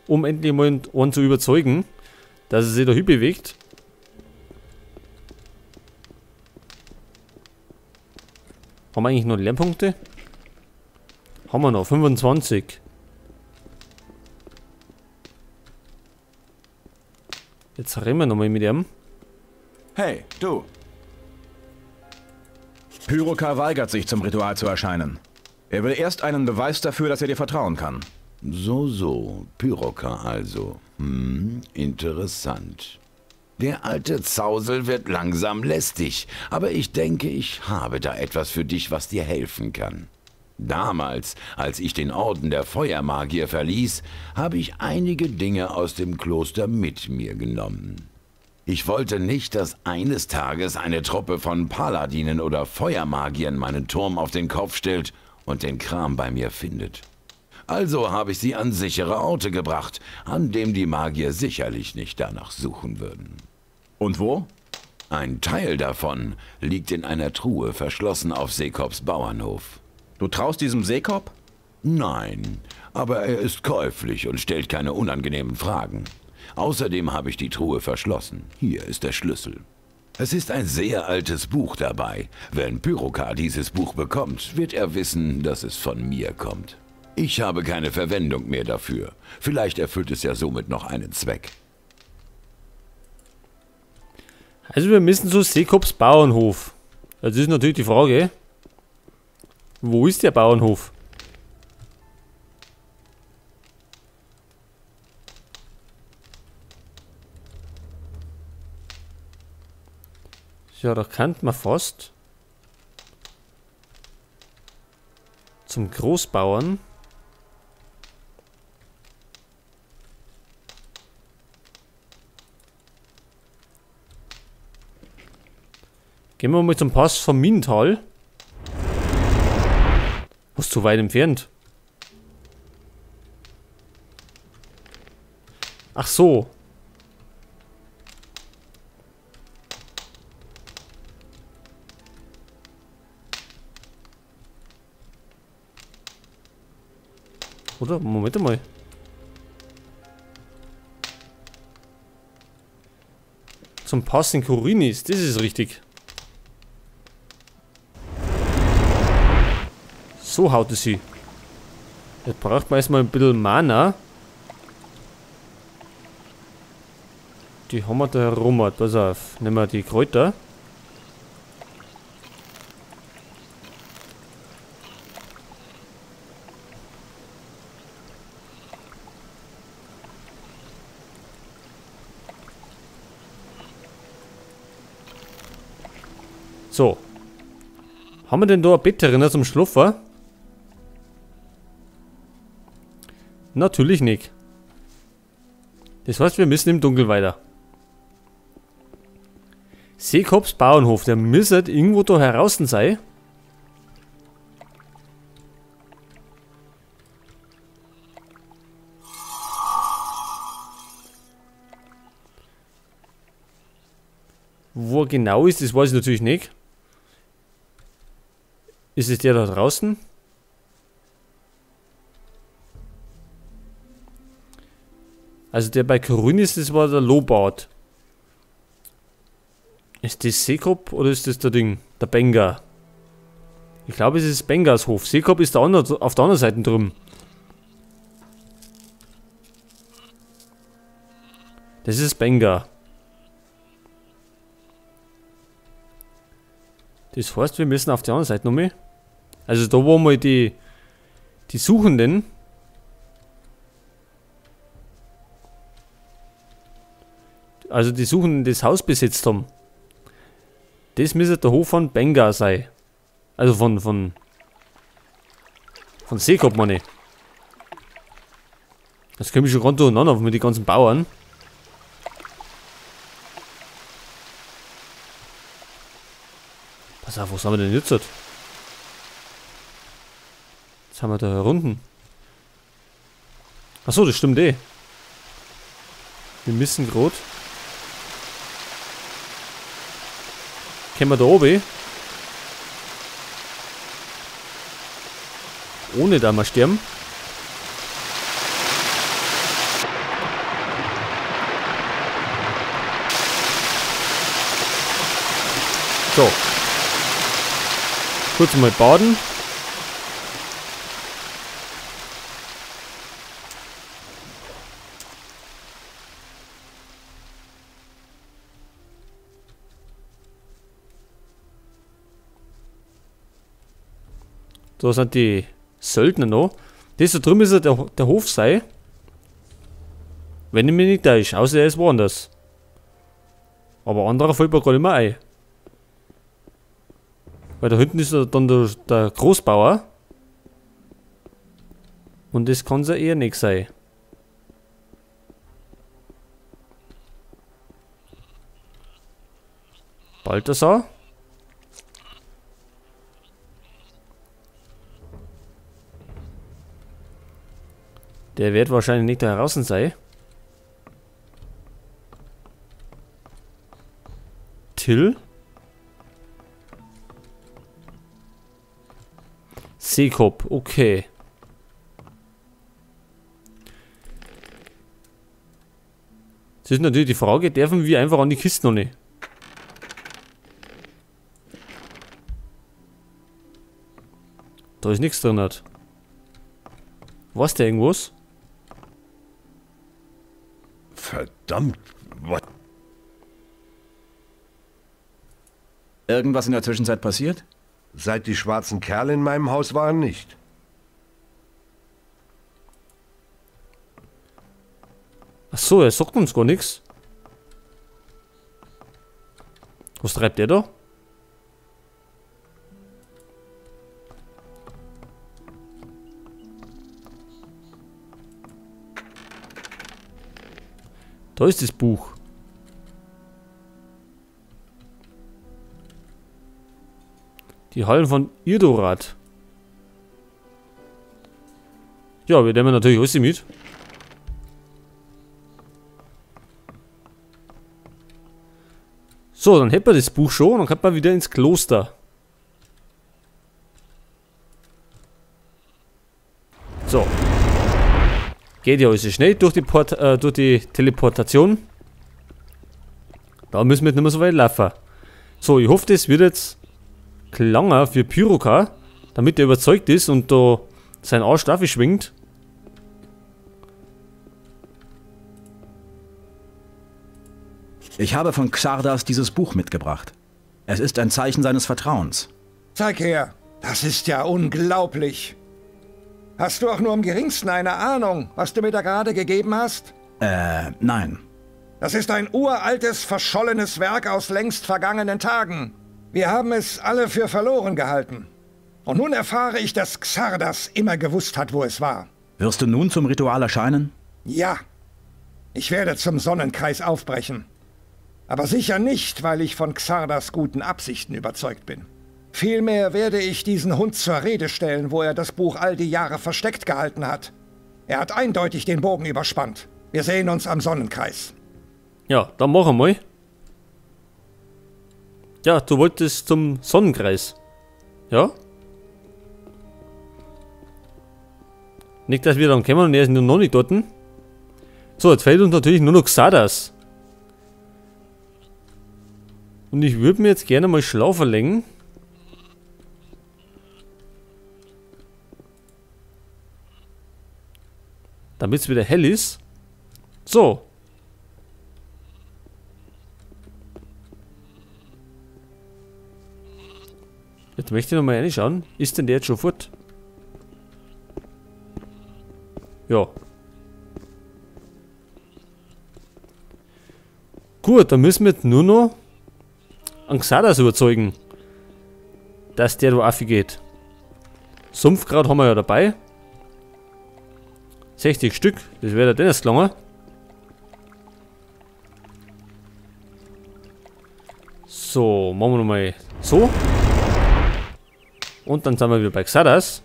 Um endlich mal einen zu überzeugen, dass er sich da hinbewegt. Haben wir eigentlich noch Lernpunkte? Haben wir noch, 25. Jetzt reden wir nochmal mit ihm. Hey, du! Pyrokar weigert sich, zum Ritual zu erscheinen. Er will erst einen Beweis dafür, dass er dir vertrauen kann. So, so, Pyrokar also. Hm, interessant. Der alte Zausel wird langsam lästig, aber ich denke, ich habe da etwas für dich, was dir helfen kann. Damals, als ich den Orden der Feuermagier verließ, habe ich einige Dinge aus dem Kloster mit mir genommen. Ich wollte nicht, dass eines Tages eine Truppe von Paladinen oder Feuermagiern meinen Turm auf den Kopf stellt und den Kram bei mir findet. Also habe ich sie an sichere Orte gebracht, an dem die Magier sicherlich nicht danach suchen würden. Und wo? Ein Teil davon liegt in einer Truhe, verschlossen auf Sekops Bauernhof. Du traust diesem Sekop? Nein, aber er ist käuflich und stellt keine unangenehmen Fragen. Außerdem habe ich die Truhe verschlossen. Hier ist der Schlüssel. Es ist ein sehr altes Buch dabei. Wenn Pyrokar dieses Buch bekommt, wird er wissen, dass es von mir kommt. Ich habe keine Verwendung mehr dafür. Vielleicht erfüllt es ja somit noch einen Zweck. Also wir müssen zu Sekops Bauernhof. Das ist natürlich die Frage. Wo ist der Bauernhof? Ja, da kann man fast zum Großbauern. Gehen wir mal zum Pass vom Minental. Was zu weit entfernt? Ach so. Oder? Moment mal. Zum Pass in Khorinis, das ist richtig. So haut es sie. Jetzt braucht man erstmal ein bisschen Mana. Die haben wir da herum. Pass auf. Nehmen wir die Kräuter. So. Haben wir denn da ein Bett drin zum Schlafen? Natürlich nicht. Das heißt, wir müssen im Dunkeln weiter. Sekops Bauernhof, der müsste irgendwo da heraus sein. Wo er genau ist, das weiß ich natürlich nicht. Ist es der da draußen? Also der bei Khorinis, das war der Lobart. Ist das Sekop oder ist das der Ding? Der Bengar. Ich glaube, es ist Bengars Hof. Sekop ist da auf der anderen Seite drüben. Das ist Bengar. Das heißt, wir müssen auf die andere Seite nochmal. Also da, wo mal die Suchenden. Also die Suchenden das Haus besetzt haben. Das müsste der Hof von Bengar sein. Also von Sekop, meine ich. Das komme ich schon gerade durcheinander mit den ganzen Bauern. Pass auf, was haben wir denn jetzt? Jetzt haben wir da Runden. Achso, das stimmt eh. Wir müssen gerade. Können wir da oben? Ohne da mal sterben. So. Kurz mal baden. Da sind die Söldner noch. Das da drüben ist ja der Hof sei. Wenn ich mich nicht täusche, außer er ist woanders. Aber anderer fällt mir gar nicht mehr ein. Weil da hinten ist ja dann der Großbauer. Und das kann's ja eher nicht sein. Balthasar. Der wird wahrscheinlich nicht da draußen sein. Till. Seekop, okay. Das ist natürlich die Frage, dürfen wir einfach an die Kiste noch nicht? Da ist nichts drin. Was der irgendwas? Verdammt, was? Irgendwas in der Zwischenzeit passiert? Seit die schwarzen Kerle in meinem Haus waren, nicht. Ach so, er sagt uns gar nichts. Was treibt der da? Da ist das Buch. Die Hallen von Irdorath. Ja, wir nehmen natürlich alles mit. So, dann hätten wir das Buch schon und dann kommt man wieder ins Kloster. So. Geht ja alles schnell durch die Teleportation. Da müssen wir jetzt nicht mehr so weit laufen. So, ich hoffe, das wird jetzt klanger für Pyroka, damit er überzeugt ist und da sein Arsch dafür schwingt. Ich habe von Xardas dieses Buch mitgebracht. Es ist ein Zeichen seines Vertrauens. Zeig her! Das ist ja unglaublich! Hast du auch nur im geringsten eine Ahnung, was du mir da gerade gegeben hast? Nein. Das ist ein uraltes, verschollenes Werk aus längst vergangenen Tagen. Wir haben es alle für verloren gehalten. Und nun erfahre ich, dass Xardas immer gewusst hat, wo es war. Wirst du nun zum Ritual erscheinen? Ja. Ich werde zum Sonnenkreis aufbrechen. Aber sicher nicht, weil ich von Xardas guten Absichten überzeugt bin. Vielmehr werde ich diesen Hund zur Rede stellen, wo er das Buch all die Jahre versteckt gehalten hat. Er hat eindeutig den Bogen überspannt. Wir sehen uns am Sonnenkreis. Ja, dann machen wir mal. Ja, du wolltest zum Sonnenkreis. Ja? Nicht, dass wir dann kommen und er ist noch nicht dort. So, jetzt fehlt uns natürlich nur noch Xardas. Und ich würde mir jetzt gerne mal schlau verlegen. Damit es wieder hell ist. So. Jetzt möchte ich nochmal reinschauen. Ist denn der jetzt schon fort? Ja. Gut, dann müssen wir jetzt nur noch an Xardas überzeugen, dass der da auf geht. Sumpfkraut haben wir ja dabei. 60 Stück, das wäre der Dennis gelangen. So, machen wir nochmal so. Und dann sind wir wieder bei Xardas.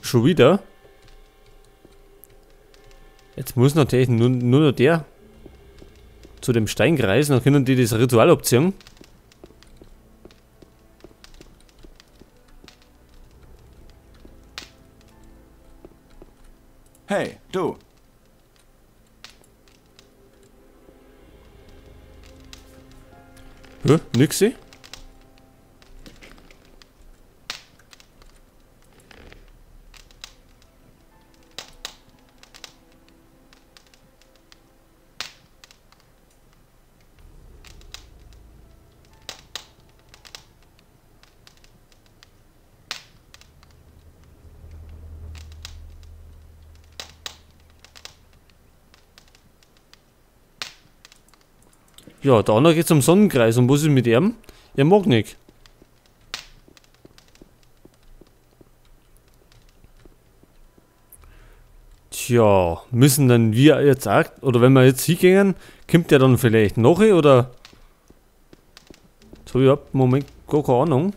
Schon wieder. Jetzt muss natürlich nur noch der zu dem Steinkreis, dann können die das Ritual abziehen. Hey, du. Hä? Nix? Ja, der andere geht zum Sonnenkreis. Und was ist mit ihm? Er mag nicht. Tja, müssen dann wir jetzt auch, oder wenn wir jetzt hingehen, kommt der dann vielleicht noch, oder? So, ich hab im Moment gar keine Ahnung.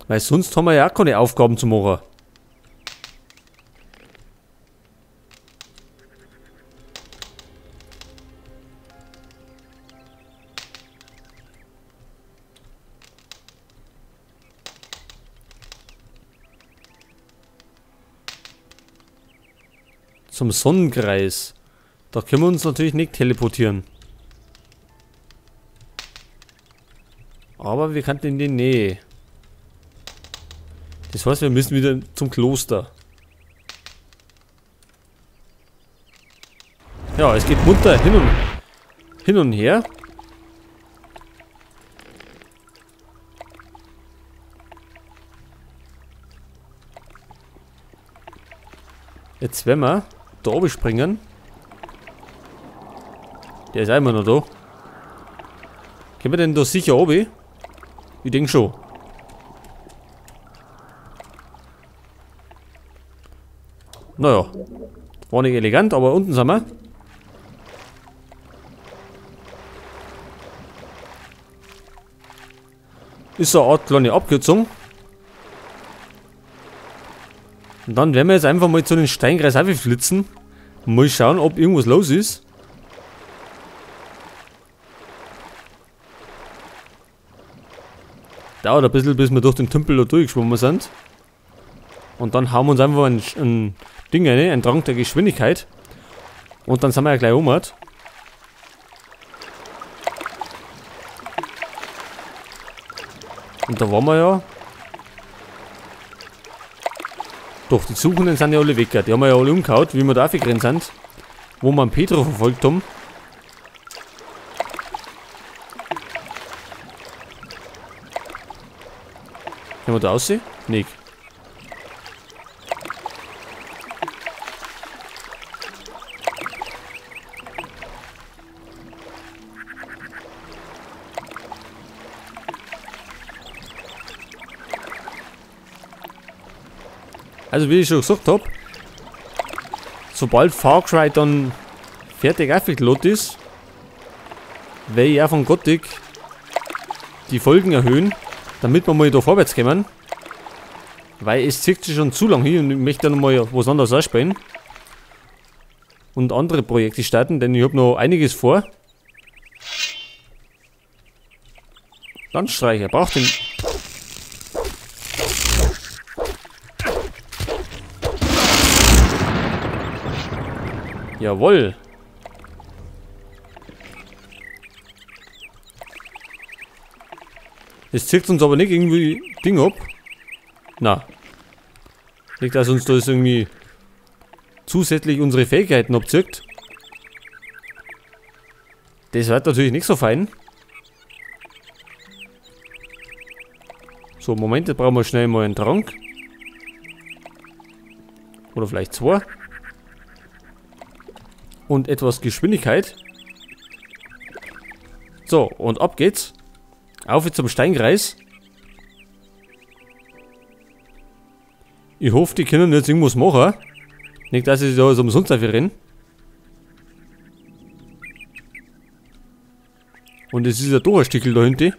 Weil sonst haben wir ja auch keine Aufgaben zu machen. Zum Sonnenkreis. Da können wir uns natürlich nicht teleportieren. Aber wir könnten in die Nähe. Das heißt, wir müssen wieder zum Kloster. Ja, es geht munter hin und her. Jetzt werden wir da oben springen. Der ist immer noch da. Können wir denn da sicher oben? Ich denke schon. Naja. War nicht elegant, aber unten sind wir. Ist so eine Art kleine Abkürzung. Und dann werden wir jetzt einfach mal zu den Steinkreis flitzen. Mal schauen, ob irgendwas los ist. Dauert ein bisschen, bis wir durch den Tümpel da durchgeschwommen sind. Und dann hauen wir uns einfach ein Ding rein, einen Trank der Geschwindigkeit. Und dann sind wir ja gleich um. Und da waren wir ja. Doch, die Suchenden sind ja alle weg. Die haben wir ja alle umgehauen, wie wir da aufgerannt sind. Wo wir einen Pedro verfolgt haben. Können wir da aussehen? Nicht. Also wie ich schon gesagt habe, sobald Far Cry dann fertig aufgeladen ist, werde ich auch von Gothic die Folgen erhöhen, damit wir mal da vorwärts kommen. Weil es zieht sich schon zu lang hin und ich möchte dann mal was anderes ausspielen. Und andere Projekte starten, denn ich habe noch einiges vor. Landstreicher, braucht den... Jawohl. Es zieht uns aber nicht irgendwie Ding ab. Na. Nicht, dass uns das irgendwie zusätzlich unsere Fähigkeiten abzieht. Das wird natürlich nicht so fein. So, Moment, jetzt brauchen wir schnell mal einen Trank. Oder vielleicht zwei. Und etwas Geschwindigkeit. So, und ab geht's. Auf zum Steinkreis. Ich hoffe, die können jetzt irgendwas machen. Nicht, dass ich da so umsonst dafür renne. Und es ist ja doch ein Stickel da hinten.